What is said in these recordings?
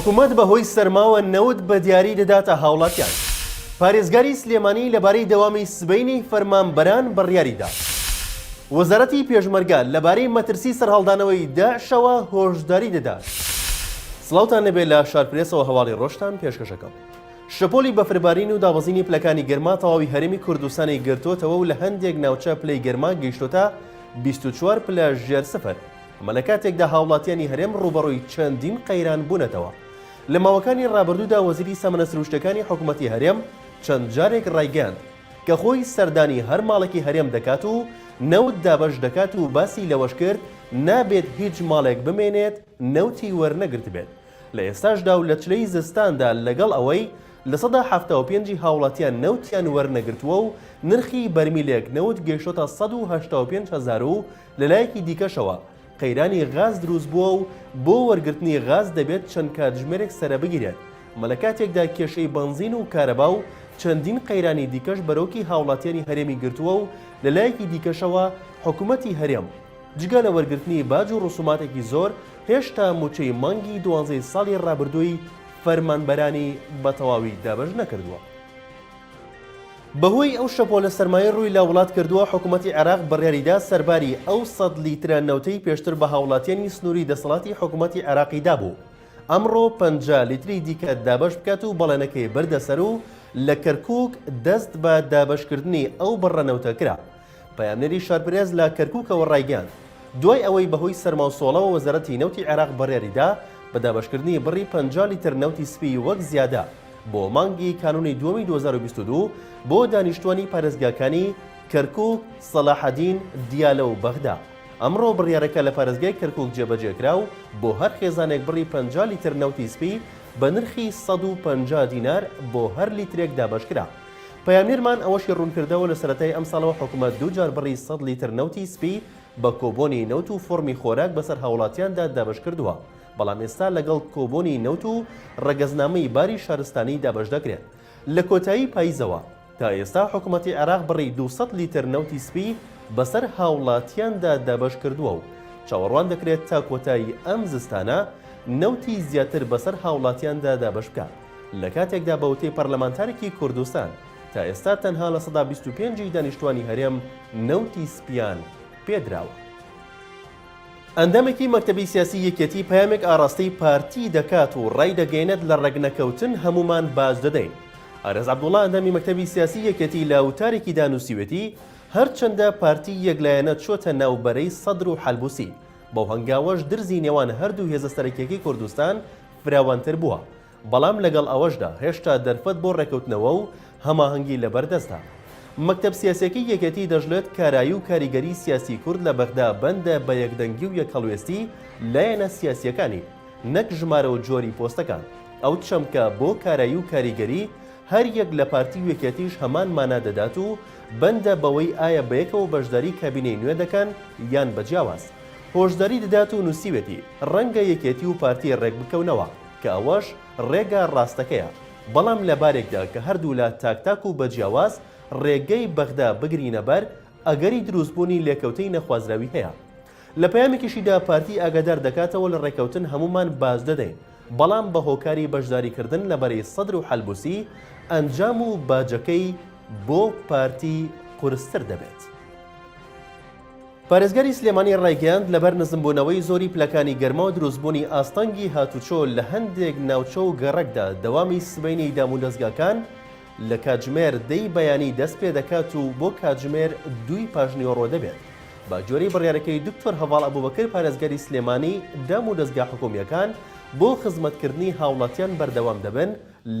حکومەت بەهۆی سەرماوە نەوت بە دیاری دەداتە هاوڵاتیان. پارێزگاری سلێمانی لەبارەی دەوامی سبەینێی فەرمانبەران بڕیاریدا. وەزارەتی پێشمەرگە لەبارەی مەترسی سەرهەڵدانەوەی داعشەوە هۆشداری دەدات. سڵاوتان لێبێ لە شارپرێسەوە هەواڵی ڕۆژتان پێشکەشەکەم. شەپۆلی بەفربارین و دابەزینی پلەکانی گەرما تەواوی هەرێمی کوردستانی گرتۆتەوە و لە هەندێک ناوچە پلەی گەرما گەیشتۆتە 24 پلە ژێر سفر. ئەمە لە کاتێکدا هاوڵاتیانی هەرێم ڕووبەڕووی چەندین قەیران بوونەتەوە. لە ماوەکانی ڕابردوودا وەزیری سامانە سروشتیەکانی حکومەتی هەرێم چەند جارێک ڕایگەیاند کە خۆی سەردانی هەر ماڵێکی هەرێم دەکات و نەوت دابەش دەکات و باسی لەوەشکرد نابێت هیچ ماڵێک بمێنێت نەوتی وەرنەگرتبێت لە ئێستاشدا و لە چلەی زستاندا لەگەڵ ئەوەی 75% ی هاوڵاتیان نەوتیان وەرنەگرتووە و نرخی بەرمیلێک نەوت گەیشتۆتە 185 هەزار و لەلایەکی دیکەشەوە قەیرانی غاز دروستبووە و بۆ وەرگرتنی غاز دەبێت چەند کاتژمێرێک سەرەبگیرێت، ئەمە لەکاتێکدا کێشەی بەنزین و کارەبا و چەندین قەیرانی دیکەش بەرۆکی هاوڵاتیانی هەرێمی گرتووە و لەلایەکی دیکەشەوە حکومەتی هەرێم جگە لە وەرگرتنی باج و ڕسوماتێکی زۆر هێشتا موچەی مانگی دوانزەی ساڵی ڕابردووی فەرمانبەرانی بەتەواوی دابەش نەکردووە. بەهۆی ئەو شەپۆلە سەرمایەی ڕووی لە وڵات کردووە، حکومەتی عێراق بڕیاریدا سەرباری ئەو سەد لیترە نەوتەی پێشتر بە هاوڵاتیانی سنووری دەسەڵاتی حکومەتی عێراقی دابوو، ئەمڕۆ 50 لیتری دیکە دابەش بکات و بەڵێنەکەی بردە سەر و لە کەرکووک دەست بە دابەشکردنی ئەو بڕە نەوتە کرا. پەیامنێری شارپرێس لە کەرکووکەوە ڕایگەیاند، دوای ئەوەی بەهۆی سەرماوسۆڵەوە وەزارەتی نەوتی عێراق بڕیاریدا بە دابەشکردنی بڕی 50 لیتر نەوتی سپی وەک زیادە بۆ مانگی کانوونی دووەمی 2022 بۆ دانیشتووانی پارێزگاکانی کەرکووک، سەلاحەدین، دیالە و بەغدا. ئەمڕۆ بڕیارەکە لە پارێزگای کەرکووک جێبەجێکرا و بۆ هەر خێزانێک بڕی 50 لیتر نەوتی سپی بە نرخی 150 دینار بۆ هەر لیترێک دابەشکرا. پەیامنێرمان ئەوەشی ڕوونکردەوە، لە سەرەتای ئەمساڵەوە حکومەت دوو جار بڕی 100 لیتر نەوتی سپی بە کۆبۆنی نەوت و فۆڕمی خۆراک بەسەر هاوڵاتیاندا دابەشکردووە، بەڵام ئێستا لەگەڵ کۆبۆنی نەوت و ڕەگەزنامەی باری شارستانی دابەشدەکرێت. لە کۆتایی پایزەوە تا ئێستا حکومەتی عێراق بڕی 200 لیتر نەوتی سپی بەسەر هاوڵاتیاندا دابەشکردووە و چاوەڕوان دەکرێت تا کۆتایی ئەم زستانە نەوتی زیاتر بەسەر هاوڵاتیاندا دابەشبکات. لە کاتێکدا بە وتەی پەرلەمانتارێکی کوردستان تا ئێستا تەنها 25% ی دانیشتوانی هەرێم نەوتی سپیان پێدراوە. ئەندامێکی مەکتەبی سیاسی یەکێتی پەیامێک ئاڕاستەی پارتی دەکات و ڕایدەگەیەنێت لە ڕێکنەکەوتن هەموومان باج دەدەین. ئارێز عەبدوڵا ئەندامی مەکتەبی سیاسی یەکێتی لە وتارێکیدا نووسیوێتی هەرچەندە پارتی یەکلایەنە چۆتە ناو بەرەی سەدر و حەلبوسی، بەو هەنگاوەش درزی نێوان هەردوو هێزە سەرەکیەکەی کوردستان فراوانتر بووە، بەڵام لەگەڵ ئەوەشدا هێشتا دەرفەت بۆ ڕێکەوتنەوە و هەماهەنگی لەبەردەستە. مەکتەب سیاسیەکەی یەکێتی دەشڵێت کارایی و کاریگەری سیاسی کورد لە بەغدا بەندە بە یەکدەنگی و یەکهەڵوێستی لایەنە سیاسیەکانی، نەک ژمارە و جۆری پۆستەکان. ئەو چەمکە بۆ کارایی و کاریگەری هەر یەک لە پارتی و یەکێتیش هەمان مانا دەدات و بەندە بەوەی ئایا بەیەکەوە بەشداری کابینەی نوێ دەکەن یان بە جیاواز. هۆشداری دەدات و نووسیوێتی ڕەنگە یەکێتی و پارتی ڕێکبکەونەوە، کە ئەوەش ڕێگا ڕاستەکەیە، بەڵام لە بارێکدا کە هەردوولا تاک تاک و بە جیاواز ڕێگەی بەغدا بگرینە بەر، ئەگەری دروستبوونی لێکەوتەی نەخوازراوی هەیە. لە پەیامێکیشیدا پارتی ئاگادار دەکاتەوە لە ڕێکەوتن هەموومان باج دەدەین، بەڵام بە هۆکاری بەشداریکردن لە بەرەی سەدر و حەلبوسی، ئەنجام و باجەکەی بۆ پارتی قورستر دەبێت. پارێزگاری سلێمانی ڕایگەیاند، لەبەر نزمبوونەوەی زۆری پلەکانی گەرما و دروستبوونی ئاستەنگی هاتوچۆ لە هەندێک ناوچە و گەڕەکدا دەوامی سبەینێی دامودەزگاکان لە کاتژمێر دەی بەیانی دەستپێدەکات و بۆ کاتژمێر دووی پاشنیوەڕۆ دەبێت. بەگوێرەی بڕیارەکەی دکتۆر هەڤاڵ ئەبوبەکر پارێزگاری سلێمانی دامودەزگا حکومییەکان بۆ خزمەتکردنی هاوڵاتیان بەردەوام دەبن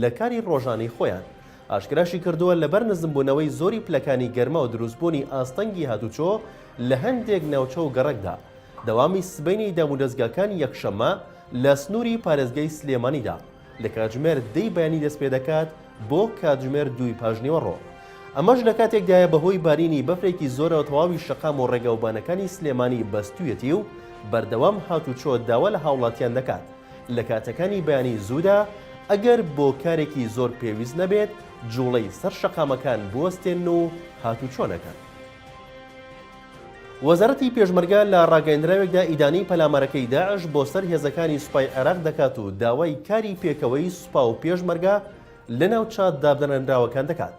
لە کاری ڕۆژانەی خۆیان. ئاشکراشی کردووە، لەبەر نزمبوونەوەی زۆری پلەکانی گەرما و دروستبوونی ئاستەنگی هاتوچۆ لە هەندێک ناوچە و گەڕەکدا، دەوامی سبەینێی دامودەزگاکان یەکشەممە لە سنووری پارێزگای سلێمانیدا لە کاتژمێر دەی بەیانی دەستپێدەکات بۆ کاتژمێر دووی پاشنیوەڕۆ. ئەمەش لەکاتێکدایە بەهۆی بارینی بەفرێکی زۆرەوە تەواوی شەقام و ڕێگاوبانەکانی سلێمانی بەستوویەتی و بەردەوام هاتوچۆ داوا لە هاوڵاتیان دەکات لە کاتەکانی بەیانی زوودا ئەگەر بۆ کارێکی زۆر پێویست نەبێت جوڵەی سەر شەقامەکان بوەستێنن و هاتوچۆ نەکەن. وەزارەتی پێشمەرگە لە ڕاگەیەندراوێکدا ئیدانەی پەلامارەکەی داعش بۆ سەر هێزەکانی سوپای عێراق دەکات و داوای کاری پێکەوەیی سوپا و پێشمەرگە لە ناوچە دابنەنراوەکان دەکات.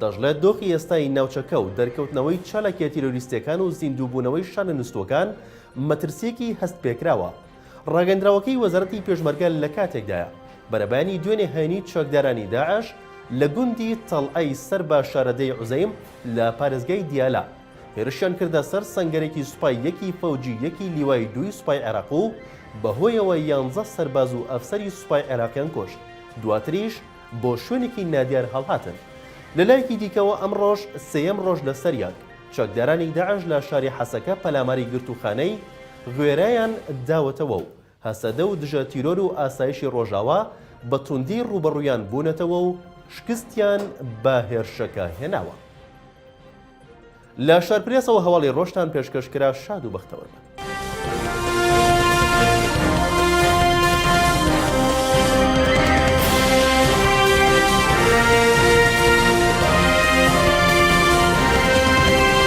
دەشڵێت دۆخی ئێستای ناوچەکە و دەرکەوتنەوەی چالاکیە تیرۆریستیەکان و زیندووبوونەوەی شانە نوستووەکان مەترسیەکی هەستپێکراوە. ڕاگەندراوەکەی وەزارەتی پێشمەرگە لە کاتێکدایە، بەرەبەیانی دوێنێ هەینی چەکدارانی داعش لە گوندی تەڵعەی سەر بە شارەدێی عوزەیم لە پارێزگای دیالە هێرشیان کردە سەر سەنگەرێکی سوپای یەکی فەوجی یەکی لیوای دووی سوپای عێراق و بەهۆیەوە یانزە سەرباز و ئەفسەری سوپای عێراقیان کوشت، دواتریش بۆ شوێنێکی نادیار هەڵهاتن. لەلایەکی دیکەوە ئەمڕۆش سێیەم ڕۆژ لەسەریەک، چەکدارانی داعش لە شاری حەسەکە پەلاماری گرتووخانەی غوێرایان داوەتەوە و هەسەدە و دژە تیرۆر و ئاسایشی ڕۆژاوا بە توندی ڕووبەڕوویان بوونەتەوە و شکستیان بە هێرشەکە هێناوە. لە شارپرێسەوە هەواڵی ڕۆژتان پێشکەش کرا شاد و بەختەوەر بن.